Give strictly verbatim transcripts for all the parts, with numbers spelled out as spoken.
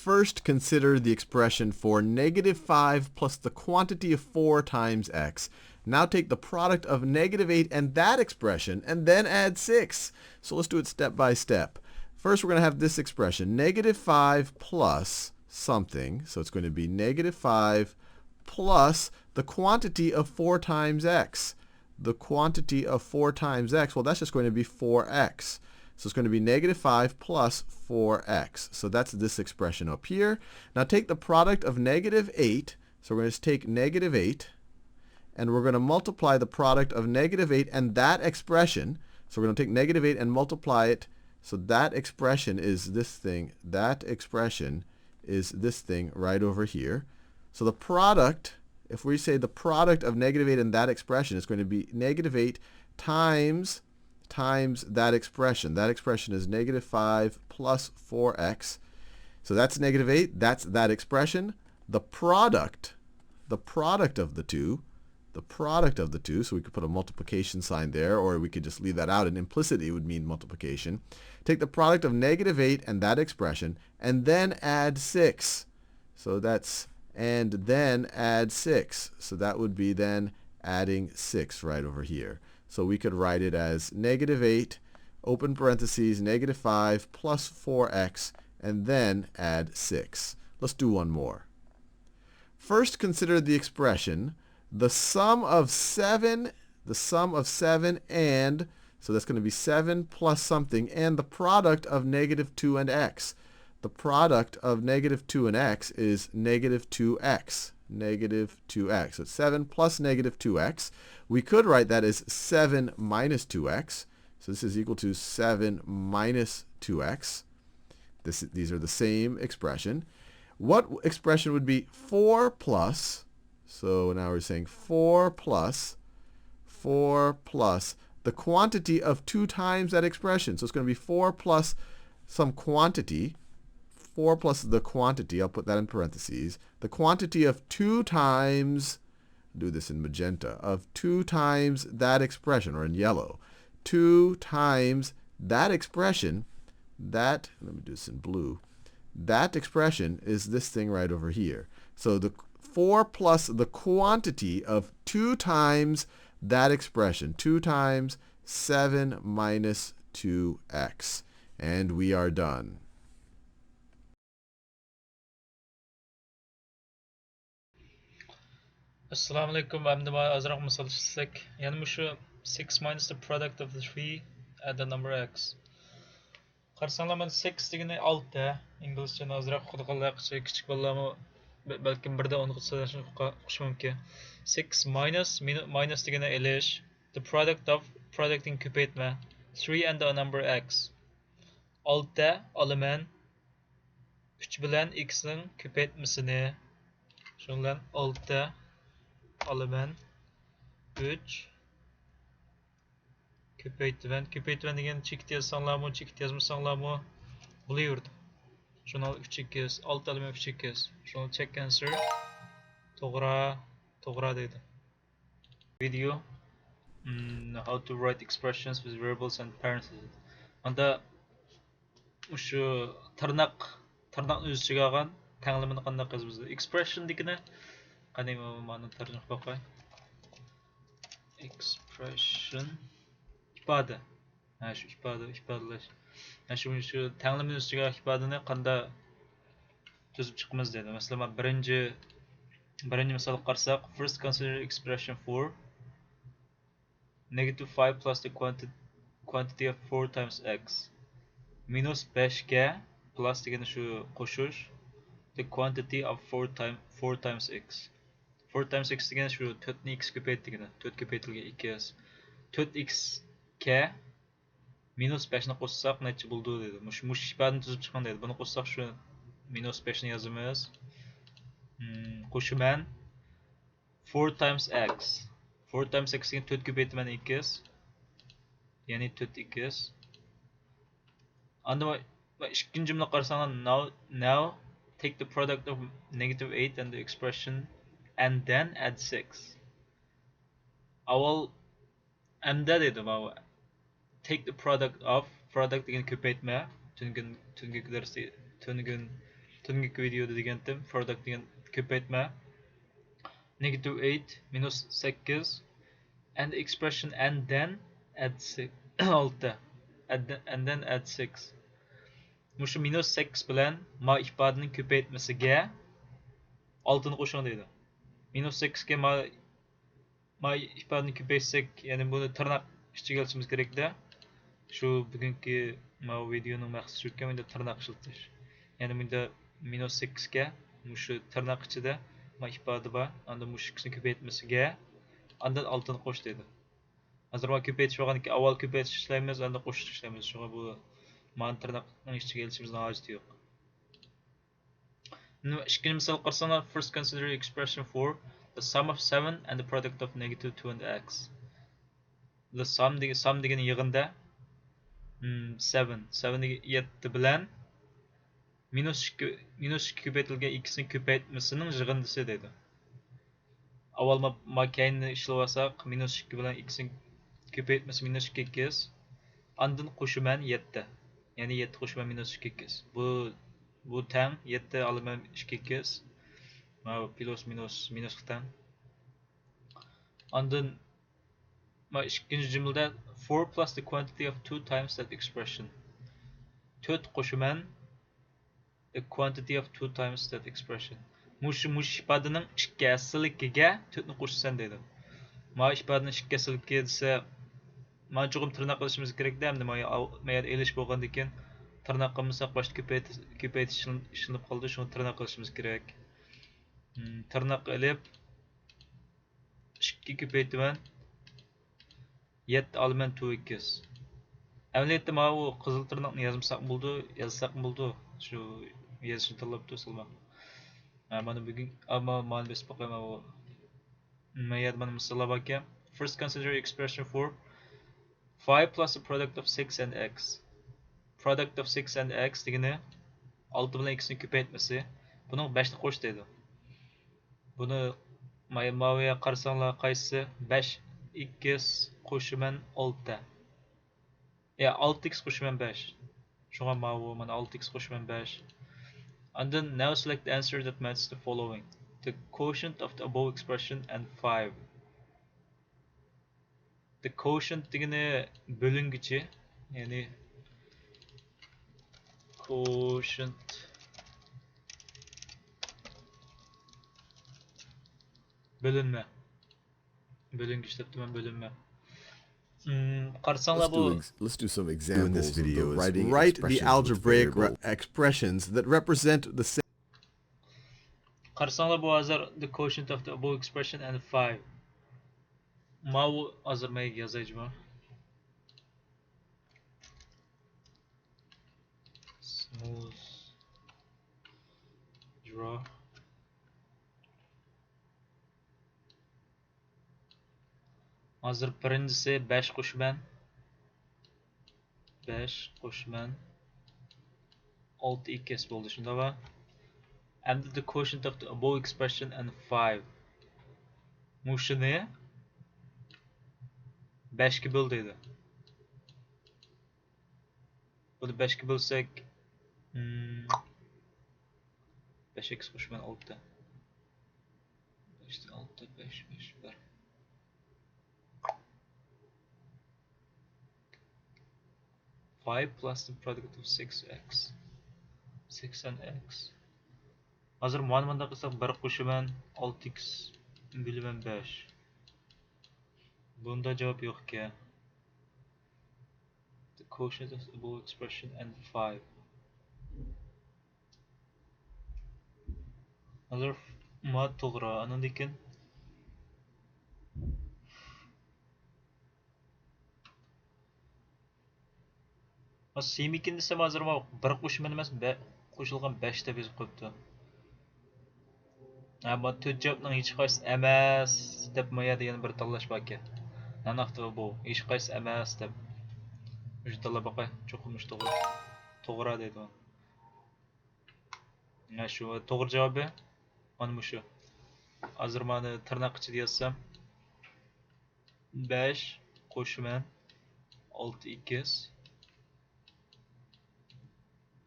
First, consider the expression for negative five plus the quantity of four times x. Now take the product of negative eight and that expression, and then add six. So let's do it step by step. First, we're going to have this expression, negative five plus something. So it's going to be negative five plus the quantity of four times x. The quantity of four times x, well, that's just going to be four x. So it's going to be negative five plus four x. So that's this expression up here. Now take the product of negative eight. So we're going to take negative eight, and we're going to multiply the product of negative eight and that expression. So we're going to take negative eight and multiply it. So that expression is this thing. That expression is this thing right over here. So the product, if we say the product of negative eight and that expression, is going to be negative eight times, times that expression. That expression is negative five plus four x. So that's negative eight. That's that expression. The product, the product of the two, the product of the two, so we could put a multiplication sign there, or we could just leave that out, and implicitly it would mean multiplication. Take the product of negative eight and that expression, and then add six. So that's, and then add six. So that would be then adding six right over here. So we could write it as negative eight, open parentheses, negative five plus four x, and then add six. Let's do one more. First, consider the expression, the sum of seven, the sum of seven and, so that's going to be seven plus something, and the product of negative two and x. The product of negative two and x is negative two x. Negative two x. So it's seven plus negative two x. We could write that as seven minus two x. So this is equal to seven minus two x. This, these are the same expression. What expression would be four plus? So now we're saying four plus, four plus the quantity of two times that expression. So it's going to be four plus some quantity, four plus the quantity, I'll put that in parentheses, the quantity of two times, do this in magenta, of two times that expression, or in yellow, two times that expression, that, let me do this in blue, that expression is this thing right over here. So the four plus the quantity of two times that expression, two times seven minus two x. And we are done. ئەسسالامۇ ئەلەيكۇم. ئەمدى مانا ئازراق مىسال ئىشلىسەك، يەنە مۇشۇ six minus the product of the three and the number x. قارىساڭلار، مانا six دېگىنى ئالتە. ئىنگلىزچىنى ئازراق ئوقۇغانلار، كىچىك بالىلارمۇ بەلكىم بىردە ئونغا سېلىشقا ئوقۇشى مۇمكىن. Six minus، مايناس دېگىنى ئېلىش، the product of، product دېگىنى كۆپەيتمە، three and the number x. ئالتە ئالىمەن، ئۈچ بىلەن x نىڭ كۆپەيتمىسىنى. شۇنىڭ بىلەن ئالتە ئالىمەن، ئۈچ كۆپەيتىمەن. كۆپەيتىمەن دېگەن چېكىت يازساڭلارمۇ، چېكىت يازمىساڭلارمۇ بولۇۋېرىدۇ. شۇنىڭ ئۈچ ئىكىس، ئالتە ئالىمەن، ئۈچ ئىكىس. شۇنىڭ check answer توغرا، توغرا دەيدۇ. Video، hmm, how to write expressions with variables and parentheses. ئاندا مۇشۇ تىرناق، تىرناقنى ئۆز ئىچىگە ئالغان تەڭلىمىنى قانداق يازىمىز؟ Expression دېگىنى، قېنى مانا تەرجىمە قىلىپ باقاي. Expression، ئىپادە. ھە، شۇ ئىپادە، ئىپادىلەش. ھە، شۇ، شۇ تەڭلىمىنى ئۆز ئىچىگە ئالغان ئىپادىنى قانداق تۈزۈپ چىقىمىز دېدى. مەسىلەن، مانا بىرىنچى، بىرىنچى مىسالغا قارىساق، first consider expression for negative five plus the quanti-، quantity of four times x. مىنۇس بەشكە، plus دېگەن شۇ قوشۇش، the quantity of four time-، four times x. Four times x دېگەن شۇ تۆتنى ئىكىس كۆپەيت دېگىنى، تۆت كۆپەيتىلگەن ئىكىس. تۆت ئىكىسكە مىنۇس بەشنى قوشساق نەچچە بولىدۇ دېدى. مۇشۇ، مۇشۇ ئىپادىنى تۈزۈپ چىقىڭ دېدى. بۇنى قوشساق شۇ مىنۇس بەشنى يازىمىز. Hmm، قوشىمەن. Four times x. Four times x دېگەن تۆت كۆپەيتىمەن ئىكىس. يەنى تۆت ئىكىس. ئاندىن مانا ئىككىنچى جۈملە قارىساڭلار، now، now take the product of negative eight and the expression and then add six. ئاۋۋال ئەمدى دەيدۇ ماۋۇ. Take the product of، product دېگەن كۆپەيتمە. تۈنۈگۈن، تۈنۈگۈنكى دەرستە، تۈنۈگۈن تۈنۈگۈنكى ۋىدېيودا دېگەنتىم، product دېگەن كۆپەيتمە. Negative eight، مىنۇس سەككىز، and expression and then add six، ئالتە، and then add six. مۇشۇ مىنۇس سەككىز بىلەن ما ئىپادىنىڭ كۆپەيتمىسىگە ئالتىنى قوشۇڭ دەيدۇ. مىنۇس سەككىزگە ما ما ئىپادىنى كۆپەيتسەك، يەنى بۇنى تىرناق ئىچىگە ئېلىشىمىز كېرەكتە. شۇ بۈگۈنكى ماۋۇ ۋىدېيونىڭ مەقسىتى شۇكەن، مۇنداق تىرناق ئىشلىتىش. يەنى مۇنداق مىنۇس سەككىزگە مۇشۇ تىرناق ئىچىدە ما ئىپادە بار. ئاندىن مۇشۇ ئىككىسىنى كۆپەيتمىسىگە، ئاندىن ئالتىنى قوش دەيدۇ. ھازىر ما كۆپەيتىش بولغاندىكىن ئاۋۋال كۆپەيتىش ئىشلەيمىز، ئاندىن قوشۇش ئىشلەيمىز. شۇڭا بۇ مانى تىرناقنىڭ ئىچىگە ئېلىشىمىزنىڭ ھاجىتى يوق. ئىككىنچى مىسال قارىساڭلار، first consider expression for the sum of seven and the product of negative two and x. The sum دېگەن، sum دېگەن يىغىندا، seven، seven دېگەن يەتتە بىلەن مىنۇس ئىككى، مىنۇس ئىككى كۆپەيتىلگەن ئىككىسىنىڭ كۆپەيتمىسىنىڭ يىغىندىسى دەيدۇ. ئاۋۋال ما، ما كەينىنى ئىشلىۋالساق، مىنۇس ئىككى بىلەن ئىككىسىنىڭ كۆپەيتمىسى مىنۇس ئىككى ئىككىس. ئاندىن قوشىمەن يەتتە. يەنى يەتتە قوشىمەن مىنۇس ئىككى ئىككىس. بۇ، بۇ تەڭ يەتتە ئالىمەن ئىككى ئىككىس. ماۋۇ پلۇس مىنۇس، مىنۇسقا تەڭ. ئاندىن ما ئىككىنچى جۈملىدە، four plus the quantity of two times that expression. تۆت قوشىمەن the quantity of two times that expression. مۇشۇ، مۇشۇ ئىپادىنىڭ ئىككى ھەسسىلىكىگە تۆتنى قوشىسەن دەيدۇ. ما ئىپادىنىڭ ئىككى ھەسسىلىكى دېسە، ما چوقۇم تىرناق قىلىشىمىز كېرەكتە، ئەمدى ما، ما يەردە ئېلىش بولغاندىن كېيىن تىرناق قىلمىساق باشتا كۆپەيتىش، كۆپەيتىش ئىشلىنىپ قالىدۇ، شۇڭا تىرناق قىلىشىمىز كېرەك. تىرناق ئېلىپ، ئىككى كۆپەيتىمەن، يەتتە ئالىمەن تو ئىككىس. ئەمەلىيەتتە ماۋۇ قىزىل تىرناقنى يازمىساق بولىدۇ، يازساق بولىدۇ. شۇ يېزىشنى تاللاپتۇ سىلماق. ھە، مانا بۈگۈن، ئەمما مانا بېسىپ باقاي ماۋۇ. ما يەردە مانا مىساللار باركەن. First consider expression for five plus the product of six and x. Product of six and x دېگىنى ئالتە بىلەن ئىككىسىنىڭ كۆپەيتمىسى. بۇنىڭ بەشنى قوش دەيدۇ. بۇنى ماۋۇ يەرگە قارىساڭلار قايسىسى؟ بەش ئىككىس قوشىمەن ئالتە. يا، ئالتە ئىكىس قوشىمەن بەش. شۇڭا ماۋۇ مانا ئالتە ئىكىس قوشىمەن بەش. And then now select the answer that matches the following. The quotient of the above expression and five. The quotient دېگىنى بۆلۈنگۈچى، يەنى quotient بۆلۈنمە. بۆلۈنگۈچ دەپتىمەن، بۆلۈنمە. مم، قارىساڭلار بۇ. Let's do some examples of the writing expressions with variable. Write the algebraic expressions that represent the same. قارىساڭلار بۇ ھازىر the quotient of the above expression and five. ماۋۇ ھازىر مەن يازاي جۇمۇ. Smooth draw. ھازىر بىرىنچىسى بەش قوشىمەن. بەش قوشىمەن ئالتە ئىكىس بولدى، شۇنداقمۇ؟ ئەمدى the quotient of the above expression and five. مۇشۇنى بەشكە بۆل دەيدۇ. بۇنى بەشكە بۆلسەك، بەش ئىكىس قوشىمەن ئالتە. بەشتىن ئالتە، بەش، بەش، بىر. Five plus the product of six x. Six and x. ھازىر مانا مۇنداق قىلساق، بىر قوشىمەن ئالتە ئىكىس بۆلىمەن بەش. بۇندا جاۋاب يوق ئىكەن. The quotient of the above expression and five. ھازىر ما توغرا، ئاندىن كېيىن سىمىكىن دېسەم، ھازىر ما بىر قوشىمەن ئەمەس، بە-، قوشۇلغان بەش دەپ يېزىپ قويۇپتۇ. ھە، ما تۆت جاۋابنىڭ ھېچقايسىسى ئەمەس دەپ ما يەردە يەنە بىر تاللاش باركەن. ناناقتا بۇ ھېچقايسىسى ئەمەس دەپ. مۇشۇ تاللاپ باقاي، چوقۇم مۇشۇ توغرا. توغرا دەيدۇ. ھە، شۇ توغرا جاۋابى مانا مۇشۇ. ھازىر مانا تىرناق ئىچىدە يازسام، بەش قوشىمەن ئالتە ئىكىس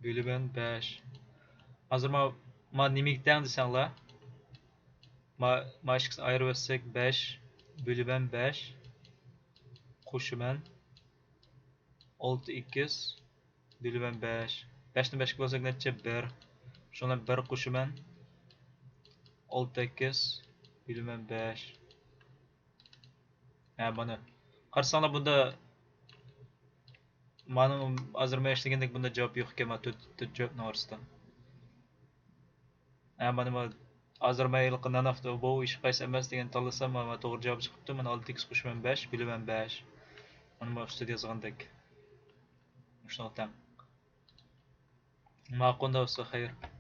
بۆلىمەن بەش. ھازىر ما، ما نېمىگە تەڭ دېسەڭلار، ما، ما ئىككىسىنى ئايرىۋەتسەك، بەش بۆلۈمەن بەش قوشىمەن ئالتە ئىكس بۆلۈمەن بەش. بەشنى بەشكە بۆلسەك نەچچە؟ بىر. شۇڭا بىر قوشىمەن ئالتە ئىكس بۆلۈمەن بەش. ھە، مانا. قارىساڭلار بۇندا، مانا، ھازىر مەن ئىشلىگەندەك بۇندا جاۋاب يوق ئىكەن، مانا تۆت، تۆت جاۋابنىڭ ئارىسىدا. ھە، مانا، مانا، ھازىر مەن ھېلىقى ناناف بۇ ھېچقايسى ئەمەس دېگەننى تاللىسام، مانا توغرا جاۋاب چىقىپتۇ. مانا ئالتە ئىكس قوشىمەن بەش بۆلۈمەن بەش. مانا، مانا ئۈستىدە يازغاندەك. مۇشۇنىڭغا تەڭ. ماقۇل، ئۇندا بولسا خەير.